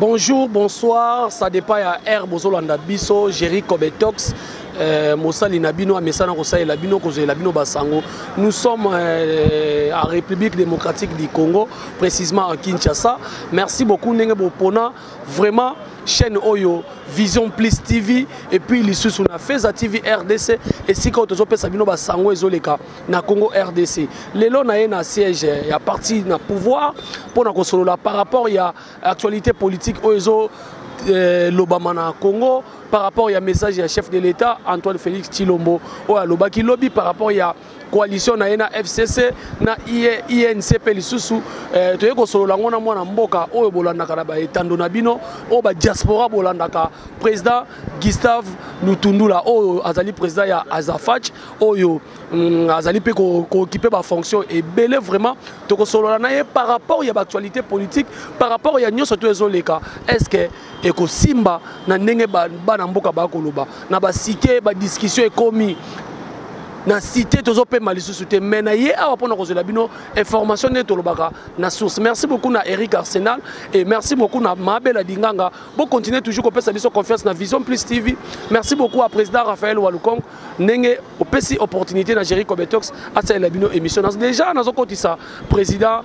Bonjour, bonsoir, ça dépend ya air bozolanda biso, Jerry Kobetox, mosali na bino amesana kosalela bino kozwela bino basango. Nous sommes en République démocratique du Congo, précisément en Kinshasa. Merci beaucoup ndenge bopona vraiment chaîne oyo Vision Plus TV et puis lisusu na Feza TV RDC esika oyo tozopesa bino basango ezoleka na Congo RDC. Lelo na ye na siège ya parti na pouvoir mpona kosolola par rapport ya actualité politique oyo ezo lobama na Congo, par rapport ya message ya chef de l'État Antoine Félix Tshilombo oyo alobaki lobi par rapport ya coalition na ye na FCC na INC. Mpe lisusu toye kosolola yango na mwana mboka oyo bolandaka na baetando na bino oyo badiaspora bolandaka, président Gustave Lutundula oyo azali président ya Azafach, oyo azali mpe kooccuper bafonction ebele. Vraiment tokosolola na ye par rapport ya baactualité politique, par rapport ya nyonso to ezoleka. Est ce que ekosimba na ndenge bana mboka bakoloba na basite, badiscussion ekomi na cité, tozopema lisusu te? Mais na ye awa mpona kozwela bino information ndenge tolobaka na source. Merci beaucoup na Eric Arsenal et merci beaucoup na Mabela Dinganga. Bocontinue toujours kopesa biso confiance na Vision Plus TV. Merci beaucoup à président Raphaël Walukong ndenge opesi opportunité na Jerry Kobetox asalela bino émission. Déjà nazokotisa président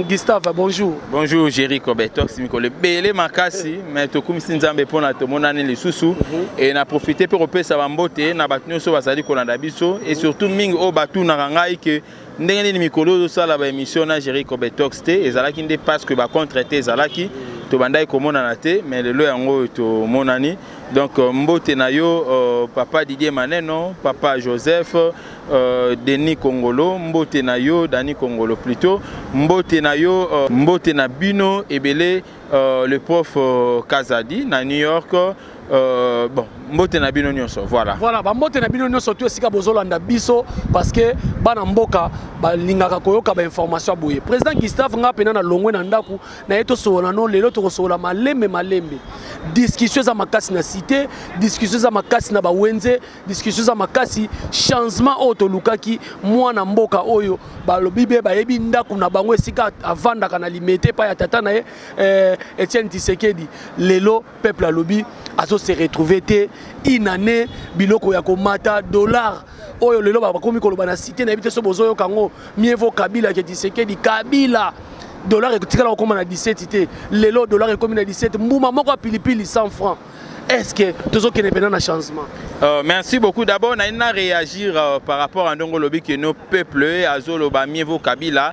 Gustave, bonjour. Bonjour Jerry Kobetox, mikolo ebele makasi, mais tokumisi Nzambe mpona tomonani lisusu. E na profite mpe kopesa bambote na bato nyonso bazali kolanda biso et surtout mingi oyo batunaka ngai ke ndenge nini mikolo ozosala baémission na Jerry Kobetox te. Ezalaki nde parce que bacontre te, ezalaki tobandaki komonana te, mais lelo yango oyo tomonani. Donc mbote na yo papa Didier Maneno, papa Joseph, Denis Kongolo, mbote na yo Dani Kongolo plutôt, mbote na yo, mbote na bino ebele, le prof Kazadi na New York, bon, mbote na bino nyonso, voilà. Voilà, bambote na bino nyonso to esika bozolanda biso, parce que bana mboka balingaka koyoka bainformation ya boye. Président Gustave, nga mpena na longwe na ndako na ye, tosolola no lelo, tokosolola malembe malembe. Discussion eza makasi na cité, discussion eza makasi na bawenze, discussion eza makasi. Changement oyo tolukaki, mwana mboka oyo balobi be bayebi ndako na bango esika avandaka na Limete epai ya tata na ye Etienne Tshisekedi, lelo peuple alobi azose retrouver te. Inane biloko ya komata, dollar oyo lelo bakomi koloba na cité, nayebi te so bozoyoka yango, mieux vaut Kabila ke Tshisekedi. Kabila dollar etikala kokóma na 17 te, lelo dollar ekómi na 17, mbuma moko ya pilipili 100 francs. Est ce que tozokende mpena na changement? Merci beaucoup. D'abord, na réagir par rapport à ndongo lobi que nos peuples azoloba mieux vaut Kabila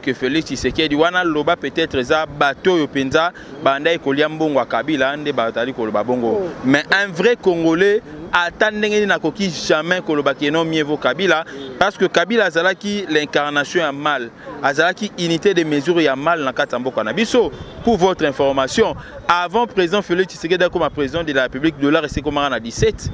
que Félix Tshisekedi. Wana loba peut-être eza bato oyo penza banda ekolia mbongo ya Kabila nde bazali koloba bongo. Mais un vrai Congolais, ata ndenge nini, nakoki jamais koloba que non, mieux vaut Kabila, parce que Kabila azalaki l'incarnation ya mal, azalaki unité de mesure ya mal na kati ya mboka na biso. Pour votre information, avant président Félix Tshisekedi akoma président de la République, dollar esekomaka na 17,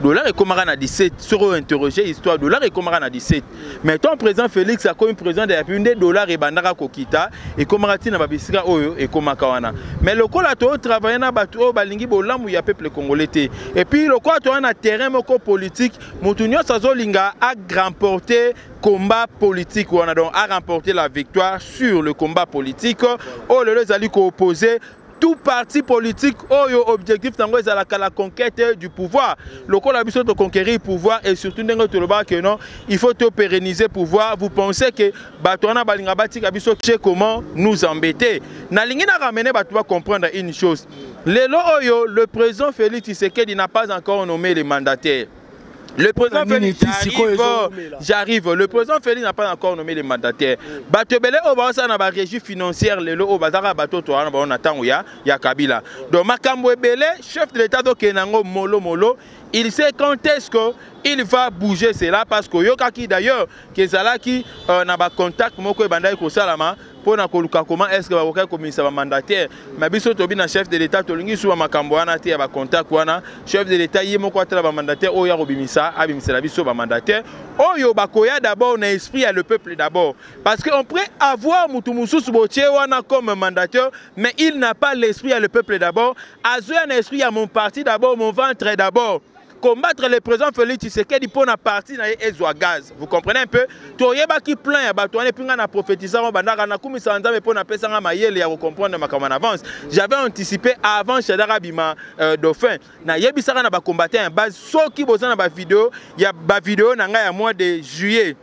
dollar ekomaka na 17. Soki ointerroger histoire, dollar ekomaka na 17, mais tant président Félix akomi président de la République nde dollar ebandaka kokita, ekomaka ntina babisika oyo ekomaka wana. Mais lokola totravaille na bato oyo balingi bolamu ya peuple congolais te, et puis lokola toza na terrain moko politique, motu nyonso azolinga aremporter combat politique wana, donc a remporté la victoire sur le combat politique oyo lelo ezali koopposer tout parti politique oyo objectif nango ezalaka la conquête du pouvoir. Lokola biso toconquérir pouvoir et surtout ndenge tolobaka que non, il faut to pérenniser pouvoir, vous pensez que bato wana balinga batika biso che comment nous embêter? Nalingi na ramener bato ba comprendre une chose. Lelo oyo le président Félix Tshisekedi n'a pas encore nommé les mandataires. Le président Félix, j'arrive, j'arrive. Le président Félix n'a pas encore nommé les mandataires. Bato ebele oyo baosala na barégie financière lelo oyo bazaka bato to wana bango na ntango ya Kabila. Donc makambo ebele, chef de l'État tokende yango molo molo. Il sait quand est-ce que il va bouger cela, parce que oyokaki d'ailleurs ke ezalaki na bacontact moko ebandaki kosalama mpona koluka comment est ce que bakokaki komisa bamandataire. Mais biso tobi na chef de l'État, tolingi suba makambo wana te ya bacontact wana. Chef de l'État ye moko atala bamandataire oyo ya kobimisa, abimisela biso bamandataire oyo bakoya d'abord na esprit ya le peuple d'abord, parce que on pourrait avoir mutu mosusu botie wana comme mandataire, mais il n'a pas l'esprit ya le peuple d'abord, azoya na esprit ya mon parti d'abord, mon ventre d'abord. Combattre le président Félix Tshisekedi mpo na parti na ye ezwa gaz. Vous comprenez un peu? Toyebaki plan ya bato wana, et puis nga na prophétisa ngo bandaka, nakumisaka Nzambe mpo napesanga mayele ya kocomprendre makambo en avance. J'avais anticipé avant Shadary abima dauphin. Nayebisaka na bacombattant ya base, soki boza na bavideo ya bavideo na ngai ya mois de juillet,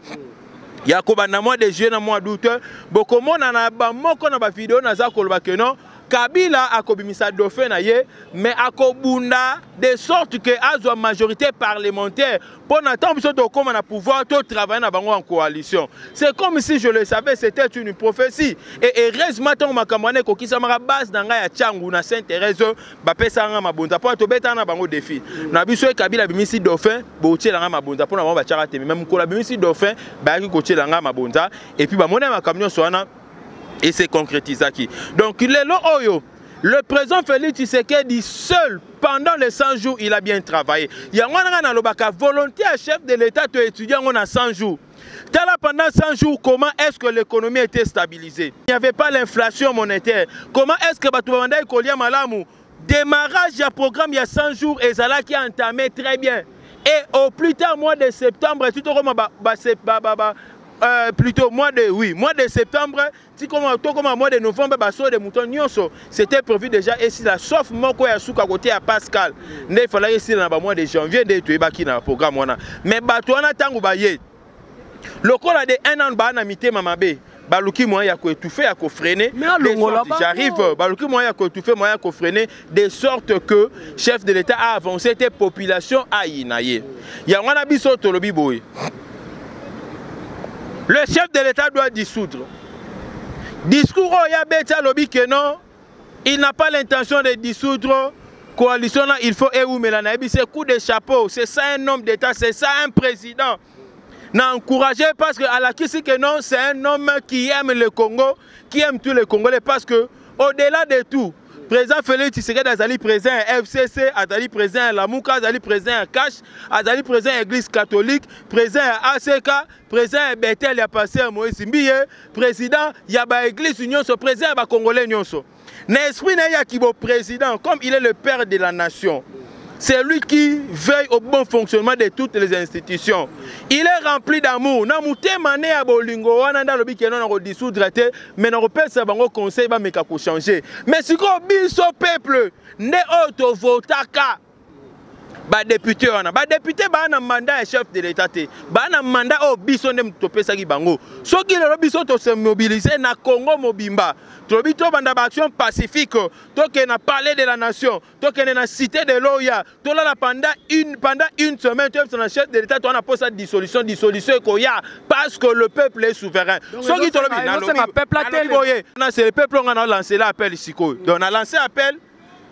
ya kobanda mois de juillet na mois d'août, bokomona na bamoko na bavideo naza koloba ke non, Kabila akobimisa dauphin na ye, mais akobunda de sorte que azwa majorité parlementaire mpo na ntango biso tokóma na pouvoir, totravaille na bango en coalition. C'est comme si je le savais, c'était une prophétie. Et heureusement, ntango makambo wana ekokisamaka, base na ngai ya Tshangu na Sainte Thérèse bapesaka nga mabonza mpo tobetaka na bango défi na biso e Kabila abimisi dauphin, botiela nga mabonza. Mpo na bango batiaka teme, mais mokolo abimisi dauphin, bayaki kotiela nga mabonza et puis bamoni makambo nyonso wana et se concrétisaki. Donc lelo oyo, le président Félix Tshisekedi seul, pendant les 100 jours, il a bien travaillé. Yango wana nga nalobaka volonté ya chef de l'État, toétudie yango na 100 jours. Tala, pendant 100 jours, comment est-ce que l'économie était stabilisée? Il n'y avait pas l'inflation monétaire. Comment est-ce que bato babandaki kolia malamu? Démarrage ya programme ya 100 jours ezalaki entamé très bien. Et au plus tard mois de septembre, tout ba, ba, ba, ba, ba, plutôt mois de, oui, mois de septembre, ti koma tokoma mois de novembre, basaut de mouton nyonso c'était prévu déjà esila, sauf moko ya suka côté ya Pascal nde efalaki esila na bamois de janvier, nde toyebaki na programme wana. Mais bato wana, ntango baye lokola de un an, baa na mitema mabe, baluki moyen ya koétouffer, ya kofreiner. J'arrive. Baluki moyen ya koétouffer, moyen ya kofreiner, de sorte que chef de l'État a avancé te, population ayina ye. Yango wana biso tolobi boye: le chef de l'État doit dissoudre. Discours oyo abeti, alobi ke non, il n'a pas l'intention de dissoudre coalition là, il faut ewumela. Nayebi, c'est coup de chapeau. C'est ça un homme d'État, c'est ça un président na encouragé, parce que alakisi que non, c'est un homme qui aime le Congo, qui aime tous les Congolais, parce que au-delà de tout, président Félix Tshisekedi azali président ya FCC, azali président ya Lamuka, azali président ya CACH, azali président ya Église catholique, président ya ACK, président ya Betel ya pasteur Moïse Mbiye, président ya baéglise nyonso, président ya bacongolais nyonso. Na esprit na ye ya kibo président, comme il est le père de la nation, c'est lui qui veille au bon fonctionnement de toutes les institutions. Il est rempli d'amour. Na mutema ne ya bolingo wana nde alobi ke non, na kodissoudre te, mais na kopesa bango conseil, bameka kochanger. Mais sikoyo biso peuple nde oyo tovotaka badéputé wana, badéputé baa na mandat ya chef de l'État te, baa na mandat oyo biso nde topesaki bango. Soki lelo biso tose mobiliser na Congo mobimba, tolobi tobanda baaction pacifique, tokende na Palais de la Nation, tokende na Cité de l'Oua, tolala pendant une semaine, toyebisa na chef de l'État towana mposa dissolution, dissolution ekoya, parce que le peuple est souverain. Soki tolobi boye, c'est le peuple. Nga na lancer appel sikoyo, donc na lancer appel,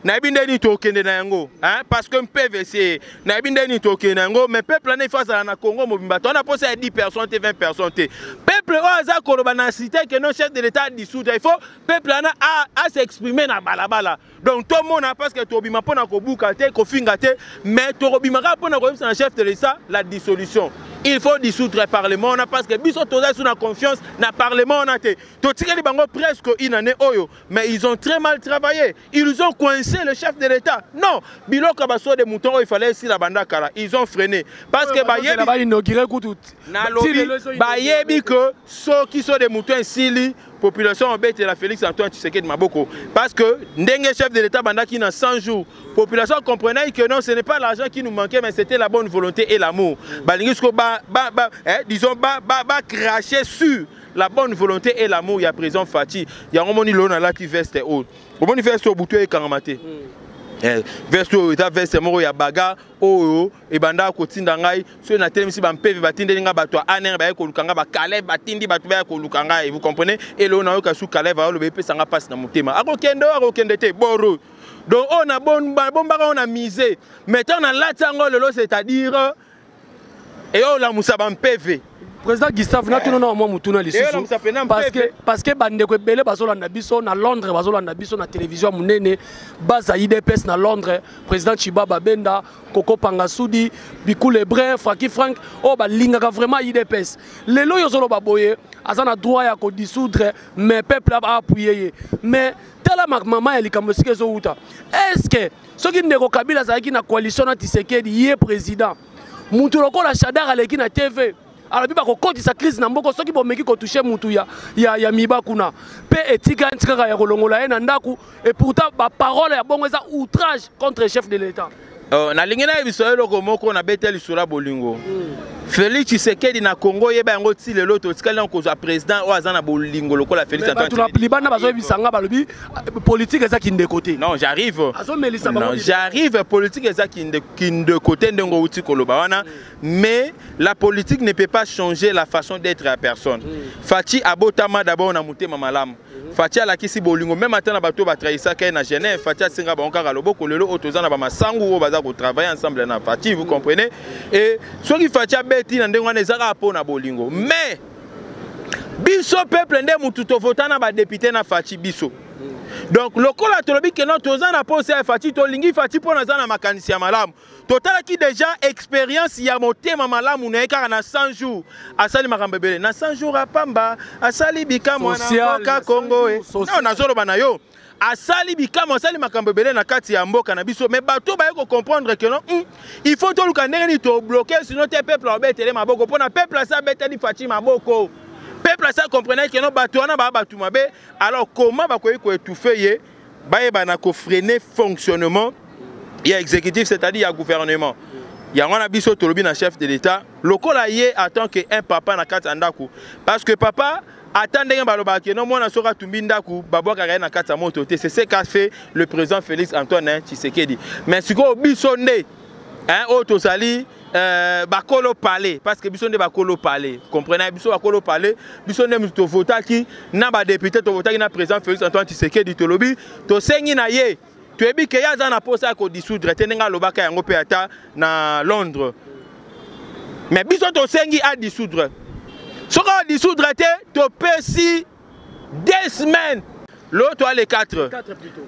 nayebi nde nini tokende na yango, parce que PVC, nayebi nde nini tokende na yango. Mais peuple wana, il faut azala na Congo mobimba. Towana mposa ya 10 personnes te, 20 personnes te. Peuple oyo aza koloba na cité ke non, chef de l'État dissoudre, il faut peuple wana as'exprime na balabala. Donc tomona, parce que tobima mpo na kobuka te, kofinga te, mais tokobima kaka mpo na koyebisa na chef de l'État la dissolution. Il faut dissoudre parlement wana, parce que biso toza su na confiance na parlement wana te. Totikeli bango presque une année oyo, mais ils ont très mal travaillé, ils ont coincé le chef de l'État. Non, biloko ya basaut de mouton oyo il fallait esila banda kala, ils ont freiné parce que bayebi, nalobi, bayebi que soki saut de mouton esili, population obetela Félix Antoine Tshisekedi maboko, parce que ndenge chef de l'État bandaki na 100 jours, population comprenait que non, ce n'est pas l'argent qui nous manquait, mais c'était la bonne volonté et l'amour. Balingi siko ba, ba, ba, eh, disons ba, ba, ba cracher sur la bonne volonté et l'amour ya président Fatshi. Yango moni lelo nalati veste oyo. Omoni veste oyo, butu ekangama te. Veste oyo eza veste moko ya baga oyo ebandaka kotinda ngai. Soki natelemisi bampeve, batindeli ngai bato ya ANR, baye koluka ngai, bakaleve batindi bato baya koluka ngai. Vous comprenez? Eloo nayoka su Kaleve ayoloba, epesa nga mpasi na motema. Akokende oyo, akokende te boro. Donc oyo nabombaka oyo na musée, mais ntango nalati yango lelo, c'est-à-dire eyo olamusa bampeve. Président Gustave, natuna na mwa mutuna lisusu, parce que bandeko ebele bazolanda biso na Londres, bazolanda biso na télévision ya monene baza UDPS na Londres, président Chiba Babenda, Koko Pangasudi, Bikule Brin, Fraki Frank, oyo balingaka vraiment UDPS. Lelo oyo ozoloba boye, aza na droit ya kodissoudre, mais peuple aappuye ye. Mais Tala mama ya likambo esika ezowuta. Est ce que soki ndeko Kabila azalaki na coalition na Tshisekedi, ye président, mutu lokola Shadary aleki na TV, alobi bakokotisa crise na mboka soki bomeki kotouche mutu ya miba kuna, mpe etika nti kaka ya kolongola ye na ndako? Et pourtant baparole ya bongo eza outrage contre chef de l'État. Nalingi nayebisa eloko moko, nabeta lisolo ya bolingo. Félix Tshisekedi na Congo, oyeba yango, ti lelo totikali nango kozwa président oyo aza na bolingo lokola Félix. Bato na libanda bazoyebisa nga, balobi politique eza kindeko te. Non, j'arrive. Azomelisa. Non, j'arrive. Politique eza kindeko te, ndenge outi koloba wana, mais la politique ne peut pas changer la façon d'être ya personne. Fatshi abotama d'abord na motema malamu. Fatshi alakisi bolingo même ata na bato batrahisaka ye na Genève. Fatshi asenga bango kaka loboko. Lelo oyo toza na bamasangu oyo baza kotravailler ensemble na Fatshi, vous comprenez? Et soki Fatshi abeti na ndenge wana, eza kaka mpo na bolingo. Mais biso peuple nde mutu tovota na badéputé na Fatshi. Biso donc, lokola tolobi que non, toza na posa ya Fatshi, tolingi Fatshi mpo naza na makanisi ya malamu. Totalaki déjà expérience ya motema malamu na ye. Kaka na 100 jours asali makambo ebele. Na 100 jours apamba asali bikamwa na mboka Congo. Non, nazoloba na yo, asali bikamwa, asali makambo ebele na kati ya mboka na biso. Mais bato baye kocomprendre que non, il faut toluka ndenge nini tobloquer, sinon te peuple abetele maboko. Mpo na peuple asi abeteli Fatshi maboko, peuple asi acomprendre que non, bato wana baa bato mabe. Alors comment bakoki koétouffer ye? Bayeba na kofreiner fonctionnement ya exécutif, c'est-à-dire ya gouvernement. Yango wana biso tolobi na chef de l'État, lokola ye en tant que un papa na kati ya ndako, parce que papa, ata ndenge balobaka que non, mwana soki atumbi ndako, babwakaka ye na kati ya moto te. C'est ce qu'a fait le président Félix Antoine Tshisekedi. Mais sikoyo biso nde oyo tozali bakolo palais, parce que biso nde bakolo palais, comprenez? Biso bakolo palais, biso nde moto tovotaki na badéputé, tovotaki na président Félix Antoine Tshisekedi. Tolobi, tosengi na ye, toyebi que ye aza na posa ya kodissoudre te, ndenge alobaka yango mpe ata na Londres. Mais biso tosengi adissoudre. Soki adissoudre te, topesi 2 semaines. L'autre a les 4,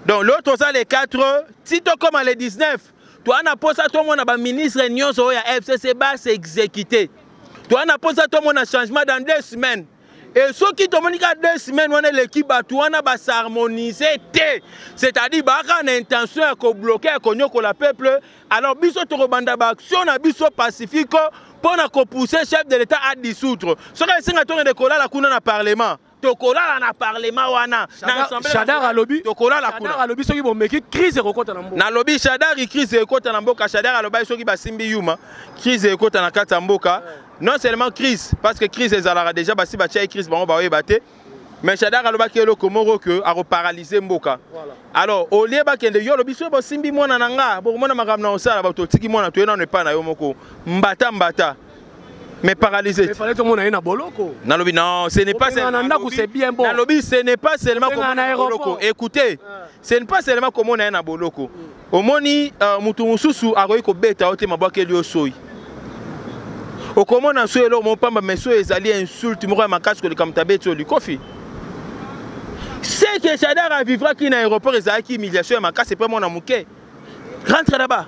donc l'autre oza les 4 ti tokóma les 19. Toza na posa tomona baministre nyonso oyo ya FCC bas'exécuter. Toza na posa tomona changement dans 2 semaines. Et soki tomoni kaka 2 semaines wana eleki, bato wana bas'harmoniser te, c'est-à-dire baka na intention ya kobloquer, ya konyokola peuple, alors biso tokobanda baaction na biso pacifique mpo na kopousser chef de l'État à dissoudre. Soki esenga tokende kolala kuna na parlement, tokolala na parlement wana. Shadary alobi. Tokolala kuna. Alobi soki bomeki, crise ekokota na mboka. Nalobi Shadary, crise ekota na mboka. Shadary alobaki soki basimbi yuma, crise ekota na kati ya mboka. Non seulement crise, parce que crise ezalaka déjà, basi batiaki crise, bango baoyeba te. Mais Shadary alobaki eloko moko que akoparalyser mboka. Alors au lieu bakende, yo olobi soki bosimbi mwana na nga, bokomona makambo na kosala bato. Otiki mwana, toye nano epai na yo moko, mbata mbata, mais paralysé. Il fallait tout le monde na boloko. Nalobi non, ce n'est pas seulement ndako, c'est bien bon. Nalobi, ce n'est pas seulement comme na boloko. Écoutez, ce n'est pas seulement comme on na boloko. Omoni mutu mususu akoki kobeta yo te, mabwakeli yo soyi. Okomona so eloko moko pamba, mais so ezali insulte moko ya makasi koleka moto abeti yo likofi. Ce que Shadary avivraki na aéroport ezalaki humiliation ya makasi. Epe mwana moke, rentre là-bas,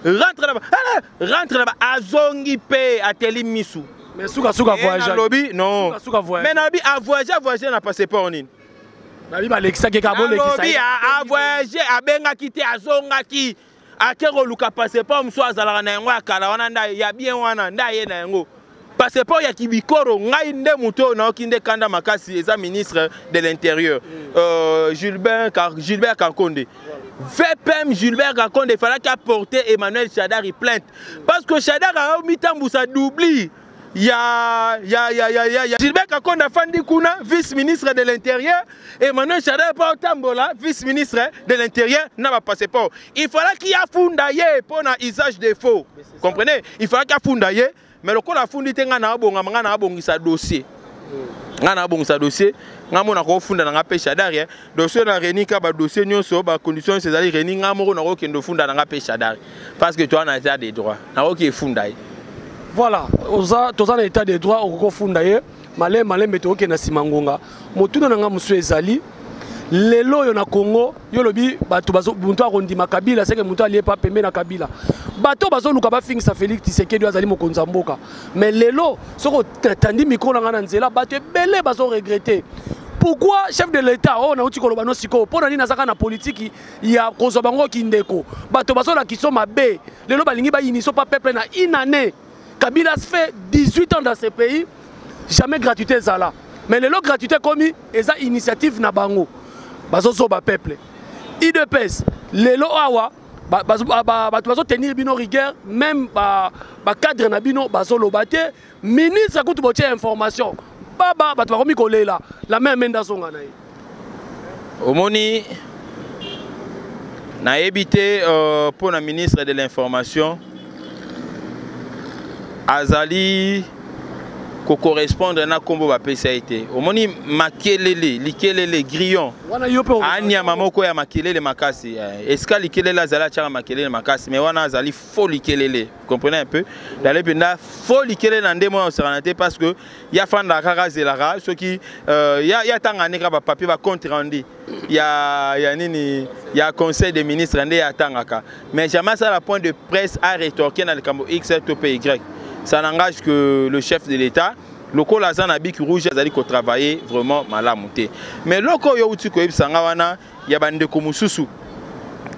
rentre là-bas, rentre là-bas. Azongi mpe ateli misu. Mais sukasuka voyage. Nalobi non, mais nalobi avoyage, avoyage na passeport nini? Nabi balekisaki kaka, bolekisa. Nalobi avoyage, abengaki te, azongaki, ake koluka passeport mosusu azalaka na yango ya kala wana, nde ya bien wana nde aye na yango, passeport ya kibikoro. Ngai nde moto oyo nayoki nde kanda makasi eza ministre de l'Intérieur, Gilbert Kankonde. VPM Gilbert Kankonde efalaki apporter Emmanuel Shadary plainte, parce que Shadary aomitambusa doubli ya Gilbert Kankonde. Afandi kuna vice ministre de l'Intérieur, Emmanuel Shadary mpo otambola vice ministre de l'Intérieur na bapasseport. Il fallaki afunda ye mpo na usage de faux, comprenez? Il fallaki afunda ye, mais lokola afundi te, ngai na abongama, ngai na abongisa dossier, ngai na abongisa dossier, ngai moko nakofunda na ngai mpe Shadary. Dossier na reni ka badossier nyonso, bacondition nyonso ezali reni, ngai moko nakokende ofunda na ngai mpe Shadary, parce que toza na état de droit, nakoki efunda ye. Voilà, toza na état de droit, okoki kofunda ye. Malembe malembe tokokende na nsima ngonga. Motuna na ngai mosusu ezali: lelo oyo na Congo, yo lobi bato, moto akondima Kabila seke moto alie pa pembe na Kabila. Bato bazoluka bafingisa Félix Tshisekedi oyo azali mokonzi ya mboka. Mais lelo soki otandi micro na ngai na nzela, bato ebele bazoregretter. Pourquoi chef de l'État oyo nauti koloba no sikoyo, mpo na nini azaka na politiki ya kozwa bango kindeko? Bato bazolakisa mabe lelo, balingi bayiniso pa peuple na une année. Kabila fait 18 ans dans ce pays, jamais gratuité ezala, mais lelo gratuité ekomi eza initiative na bango, bazozoba peuple. UDPS lelo awa bato bazotenir bino rigueur, même bacadre na bino bazoloba te. Ministre kutu botie information baba, bato bakomi kolela la même mende azonga na ye. Omoni, nayebi te mpo na ministre de l'information azali kocorrespondre na nkombo bapesa ye te. Omoni, makelele, likelele, grillon. Wana yo mpe. Anyama moko ya makelele makasi. Esika likelele azali, atiaka makelele makasi, mais wana azali faux likelele, comprenez un peu? Dale mpenza faux likelele na nde moko osakana te, parce que ya fandaka kaka, azelaka soki ya tanga nde kaka bapapier, bacompte rendu ya nini, ya conseil des ministres nde ya atangaka, mais jamais asala point de presse a rétorquer na likambo X to pe Y. Ça n'engage que le chef de l'État. Lokola aza na bic rouge, azali kotravailler vraiment malamu te. Mais loko oyo outi koyebisa nga wana ya bandeko mosusu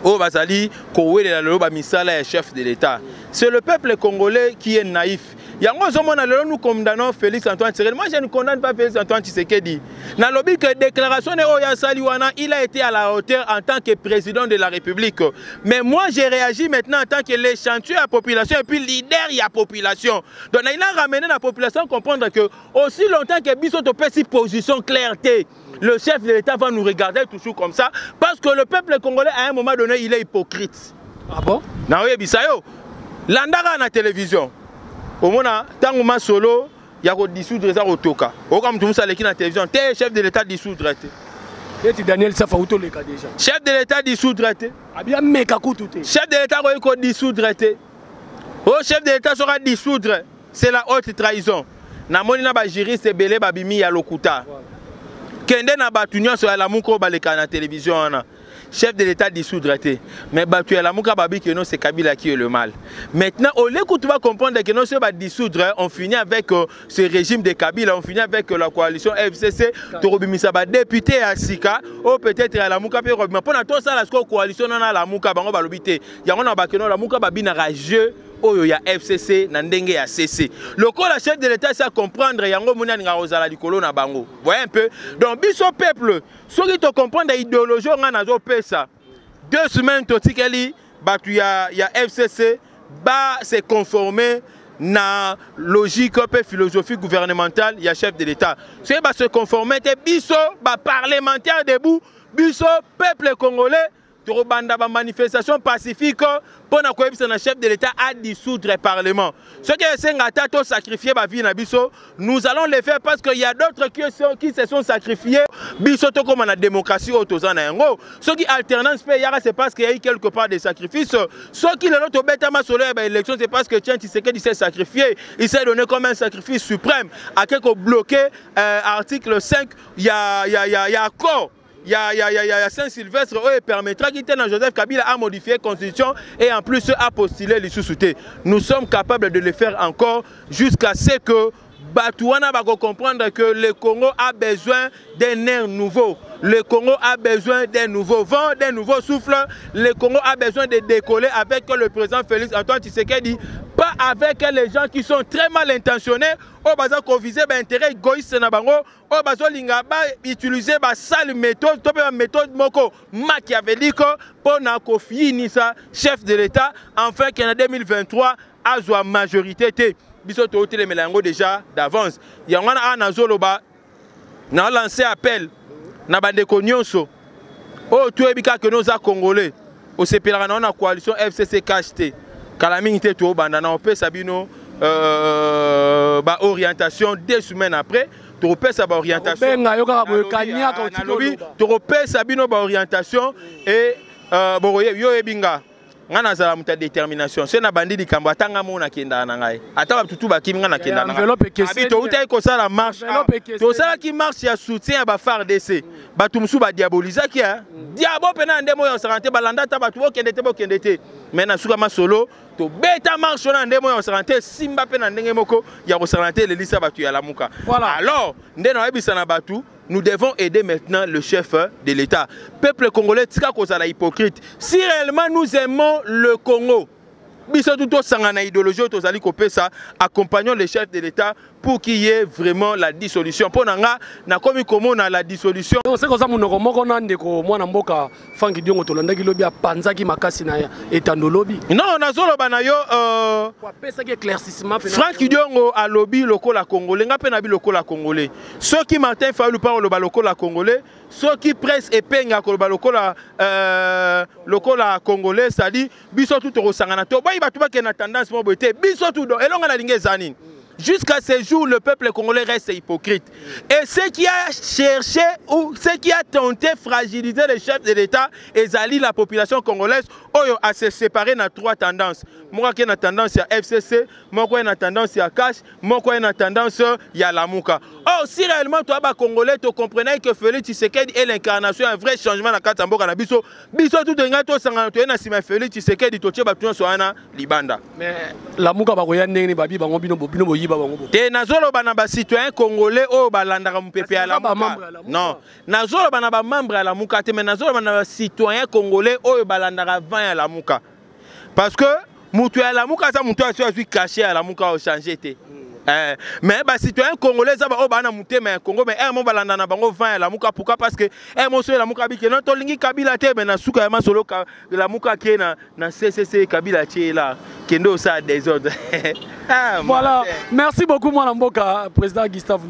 oyo bazali kowelela lelo bamisala ya chef de l'État, c'est le peuple congolais qui est naïf. Yango ozomona lelo nous condamnons Félix Antoine Tshisekedi. Moi, je ne condamne pas Félix Antoine Tshisekedi. Nalobi que déclaration ne oyo asali wana, il a été à la hauteur en tant que président de la République. Mais moi, j'ai réagi maintenant en tant que l'échantillon ya population et puis leader ya population. Donc il a ramené la population comprendre que aussi longtemps que biso topesi position claire te, le chef de l'État va nous regarder toujours comme ça, parce que le peuple congolais, à un moment donné, il est hypocrite. Ah bon? Naoyebisa yo, landaka na télévision, omona ntango masolo ya kodissoudre eza kotoka, oyoka moto mosu aleki na télévision te: chef de l'État dissoudre te. Eti Daniel Safa utoleka déjà. Chef de l'État dissoudre te. Abi ameka kutu te. Chef de l'État akoki kodissoudre te. O chef de l'État soki adissoudre, c'est la haute trahison. Namoni na bajuriste ebele babimi ya lokuta. Kende na bato nyonso ya Lamuka oyo balekaka na télévision wana: chef de l'État dissoudre te. Mais bato ya Lamuka babi que non, c'est Kabila qui est le mal. Maintenant, au lieu que tu vas comprendre que non, ce va dissoudre, on finit avec ce régime de Kabila, on finit avec la coalition FCC, tokobimisa ba député ya sika oyo peut-être ya Lamuka mpe kobima mpona tosala sikoyo coalition nana Lamuka. Bango balobi te. Yango na bakeno Lamuka babinaka jeu oyo ya FCC na ndenge ya CC. Lokola chef de l'État esi comprendre yango, moni alingaka kozala likolo na bango. Voyez un peu? Donc biso peuple, soki tocomprendre idéologie oyo ngai nazopesa, 2 semaines totikeli bato ya FCC ba se conformer na logique mpe philosophie gouvernementale ya chef de l'État. Soki ba se conformer te, biso baparlementaire debout, biso peuple congolais, tokobanda bamanifestation pacifique mpo na koyebisa na chef de l'État adissoudre parlement. Soki esenga ata tosacrifie bavie na biso, nous allons le faire, parce que y a d'autres qui se sont sacrifiés. Biso tokóma na démocratie oyo toza na yango, soki alternance mpe eyaka, c'est parce qu'il y a eu quelque part des sacrifices. Soki lelo tobetama solo ya baélection, c'est parce que Tien Tshisekedi s'est sacrifié, il s'est donné comme un sacrifice suprême, ake kobloquer article 5 ya accord ya Saint-Sylvestre oyo permettra te na Joseph Kabila a modifié constitution et en plus a postulé lisusu te. Nous sommes capables de le faire encore jusqu'à ce que bato wana comprendre que le Congo a besoin d'un air nouveau. Le Congo a besoin d'un nouveau vent, d'un nouveau souffle. Le Congo a besoin de décoller avec le président Félix Antoine Tshisekedi, pas avec les gens qui sont très mal intentionnés, oyo baza koviser baintérêt égoïste na bango, oyo bazolinga bautiliser basale méthode to mpe baméthode moko machiavélique mpo na kofinisa chef de l'État enfin ke na 2023 azwa majorité te. Biso totelemela yango déjà d'avance. Yango wana awa nazoloba, na lance appel na bandeko nyonso oyo toyebi kaka no oza congolais, osepelaka na yo na coalition FCC CACH te. Kala mingi te tobanda na opesa bino baorientation. 2 semaines après, tokopesa baorientation. Benga yo kaka boye kaniaka. Nalobi tokopesa bino baorientation e yo oyebi nga, nga nazala moto ya détermination. So nabandi likambo, ata nga moko nakendaka na ngai, ata batutu bakimi, nga nakendaka na ngai. Toutaki kosala marche, tosalaki marche ya soutien ya baFARDC. Bato mosusu badiabolizaki diabo mpena na nde moyo osaka te, balanda ata bato bokende te, bokende te. Mais na suka masolo Tobeta marche wana ndenge moko ya kosakana te, simba mpe na ndenge moko ya kosakana te, elelisa bato ya Lamuka. Voilà. Alors nde nayebisa na bato, nous devons aider maintenant le chef de l'État. Peuple congolais, tika kozala hypocrite. Si réellement nous aimons le Congo, biso tout tosanga na idéologie oyo tozali kopesa, accompagnons le chef de l'État pour qu'il y ait vraiment la dissolution. Mpo na nga, nakomi komona la dissolution. Oseki oza monoko moko na ndeko mwana mboka Frank Diongo, tolandaki lobi apanzaki makasi na etando lobi. Non, nazoloba na yo apesaki éclaircissement. Frank Diongo alobi lokola Congolais, nga mpe nabi lokola Congolais. Soki Martin Fayulu mpa oloba lokola Congolais, soki Presse Epenga koloba lokola Congolais, c'est-à-dire biso tu tokosangana, toboyi bato bakende na tendance moko boye te. Biso tu do elonga nalingi eza nini? Jusqu'à ce jour, le peuple congolais reste hypocrite. Et ce qui a cherché ou ce qui a tenté fragiliser le chef de l'État, ezali la population congolaise, oyo a se séparer dans trois tendances. Moko qui est na tendance ya FCC, moko est na tendance ya CACH, moko est na tendance ya Lamuka. Or, si réellement toi, ba Congolais, tu comprenais que Félix Tshisekedi est l'incarnation d'un vrai changement dans kati ya mboka na biso, biso tout nga to sangana to na sima Félix Tshisekedi, to tie bato nyonso wana libanda. Mais Lamuka bakoya ndenge nini? Babi bango bino boyiba bango bo. Te, nazoloba na bacitoyen congolais oyo balandaka mopepe ya Kasi baza Lamuka. Bamembre ya Lamuka. Non, nazoloba na bamembre ya Lamuka te, mais nazoloba na bacitoyen congolais oyo balandaka vent ya Lamuka, parce que moto ya Lamuka aza moto oyo azwi cachet ya Lamuka, ochange te. Mais bacitoyen congolais eza baoyo baa na motema ya Congo, mais mo balanda na bango vent ya Lamuka. Pourquoi? Parce que moso ya Lamuka abike non, tolingi Kabila te, mais na suka ya masolo Lamuka ake na CCC, Kabila atie la kende osala désordre. Ah, Voilà, Martin. Merci beaucoup mwana mboka président Gustave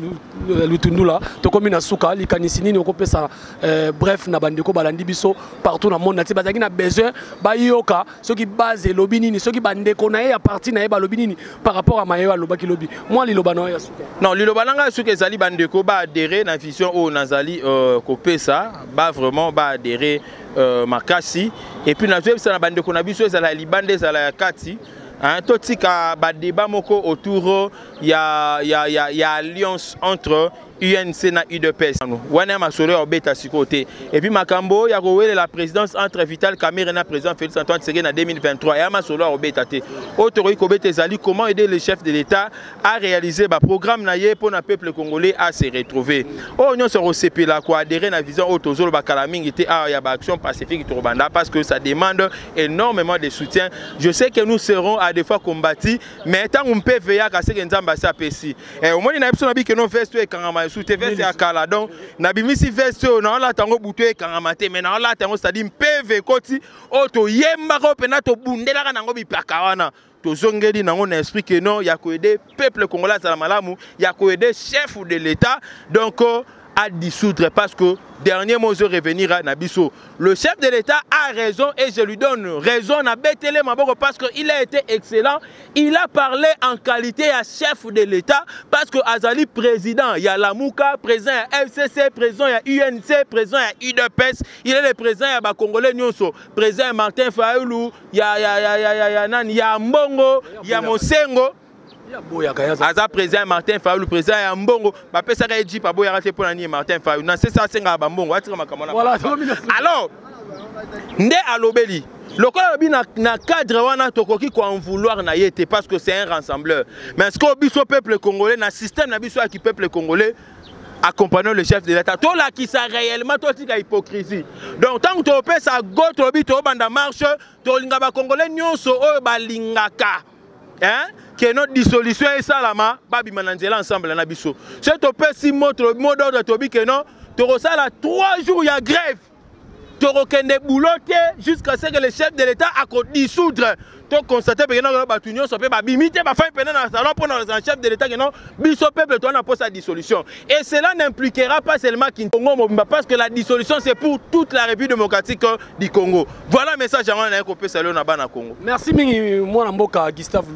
Lutundula. Tokomi na suka, likanisi nini okopesa bref na bandeko balandi biso partout na monde entier, bazalaki na besoin bayoka soki base elobi nini, soki bandeko na ye ya parti na ye balobi nini par rapport à maye alobaki lobi. Mwa liloba na yo ya suka. Non, liloba na ngai soki ezali, bandeko baadhérer na vision oyo nazali kopesa, ba vraiment baadhérer makasi. Et puis nazoyebisa na bandeko na biso, ezala ya libanda, ezala ya kati, hein, totika badébat moko autour ya alliance entre UNC na UDPS. Wana ya masolo ya obeta sikoyo te. Et puis makambo ya kowelela présidence entre Vital Kamerhe na président Félix Antoine Tshisekedi na 2023, ya masolo ya obeta te. Oyo tokoki kobeta ezali comment aider le chef de l'État à réaliser baprogramme na ye mpo na peuple congolais à se retrouver. Oyo nyonso kosepela koadhérer na vision oyo tozoloba kala mingi te awa ya baaction pacifique tokobanda, parce que ça demande énormément de soutien. Je sais que nous serons à des fois combattus, mais ntango mpe veyaka seke Nzambe asi apesi. Omoni na biso na bikeno veste oyo ekangama esu te, veste ya kala. Donc nabimisi veste oyo, naolata yango butu, ekangama te, mais naolata yango, c'est-à-dire mpeve ekoti oyo toyembaka, oyo mpena tobundelaka nango bipaka wana, tozongeli nango na esprit ke non, ya koaider peuple congolais azala malamu, ya koaider chef de l'État donc à dissoudre, parce que dernier mot revenir na biso. Le chef de l'État a raison et je lui donne raison na betele maboko, parce que il a été excellent. Il a parlé en qualité à chef de l'État, parce que azali président, il y a Lamuka, président ya FCC, président ya UNC, président ya UDPS, il est le président ya ba Congolais nyonso, président ya Martin Fayulu, ya nani, ya Mbongo, ya Mosengo. Aza président Martin Fayulu, président ya Mbongo. Bapesaka ye jeep, aboyaka te. Mpo na nini? Martin Fayulu na sesa asengaka bambongo, atika makambo. Alors nde alobeli lokola alobi na cadre wana, tokoki koen vouloir na ye te, parce que c'est un rassembleur. Mais ce que biso peuple congolais, na système na biso yaki peuple congolais, accompagnons le chef de l'État, tolakisa réellement, totika hypocrisie. Donc ntango topesa go, tolobi tobanda marche, tolinga bacongolais nyonso oyo balingaka, hein, ke no dissolution esalama, babima na nzela ensemble na biso. Soki topesi mot d'ordre, tobi ke non, tokosala 3 jours ya grève, tokokende boulot te jusqu'à ce que le chef de l'État akodissoudre. Toconstate mpe kena bato nyonso mpe babimi te, bafai mpena na salon mpo na chef de l'État, keno biso peuple toza na posa dissolution. Et cela n'impliquera pas seulement Congo mobimba, parce que la dissolution, c'est pour toute la République démocratique du Congo. Voilà message yango naye kopesa lelo na bana Congo. Merci mingi mwana mboka Gustave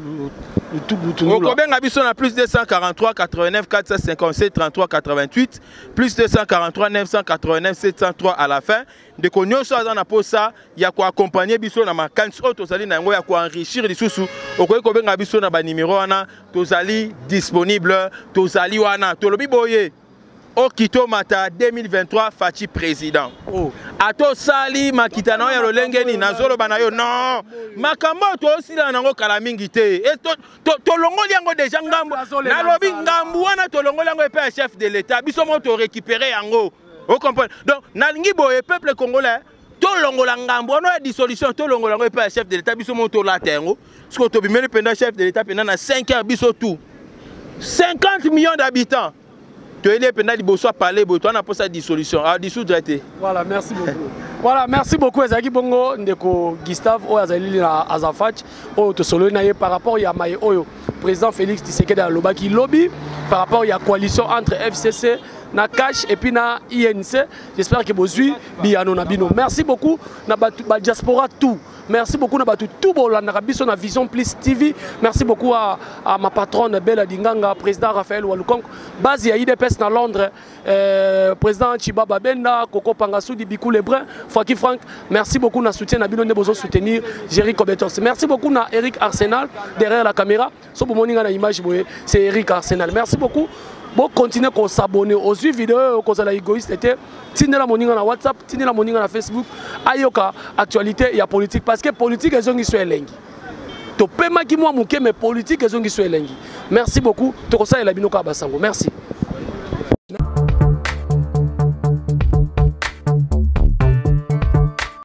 Lutundula. Okobenga biso na plus 243 89 457 33 88, plus 243 989 703 à la fin. Ndeko nyonso aza na posa ya koaccompagner biso na makanisi oyo tozali na yango ya koenrichir lisusu, okoki kobenga biso na banimero wana, tozali disponible, tozali wana. Tolobi boye, Okito mata 2023 Fatshi président. Oh. Ata osali makita na yo ya lolenge nini, nazoloba na yo non, makambo oyo toosila nango kala mingi te. E, tolongoli yango déjà ngambu, nalobi ngambu wana tolongoli yango epai ya chef de l'État, biso moko torécupere yango. Ocomprendre? Donc nalingi boye, peuple congolais, tolongola ngambo wana ya dissolution, tolongola yango epai ya chef de l'État, biso moko tolata yango. Soki tobimeli mpenza chef de l'État mpenza na 5 heures, biso tout 50 millions d'habitants toyeli ye mpenza liboso apale boye, towana mposa dissolution adissoudre te. Voilà, merci beaucoup. Voilà, merci beaucoup. Ezalaki bongo ndeko Gustave oyo azali na Azafach, oyo tosololi na ye par rapport ya maye oyo président Félix Tshisekedi alobaki lobi par rapport ya coalition entre FCC na CACH et puis na INC. J'espère que bozwi biyano na bino. Merci beaucoup na bato ba diaspora tout. Merci beaucoup na bato tout bolandaka biso na Vision Plus TV. Merci beaucoup à ma patronne Bella Dinganga, président Raphaël Walukonk, base ya IDPS na Londres, président Chibaba Benda, Coco Pangasudi, Bikou Lebrun, Faki Frank. Merci beaucoup na soutien na bino nde bozo soutenir Jerry Kobetos. Merci beaucoup na Eric Arsenal derrière la caméra. So bomoninga na image boye, c'est Eric Arsenal. Merci beaucoup. Bon, continuez ko s'abonner aux vidéos, kozala égoïste te. Tindela moninga na WhatsApp, tindela moninga na Facebook, ayoka actualité ya politique, parce que politique ezongi so elengi. Topemaki mwa moke, mais politique ezongi so elengi. Merci beaucoup. Tokosalela bino kaka basango. Merci.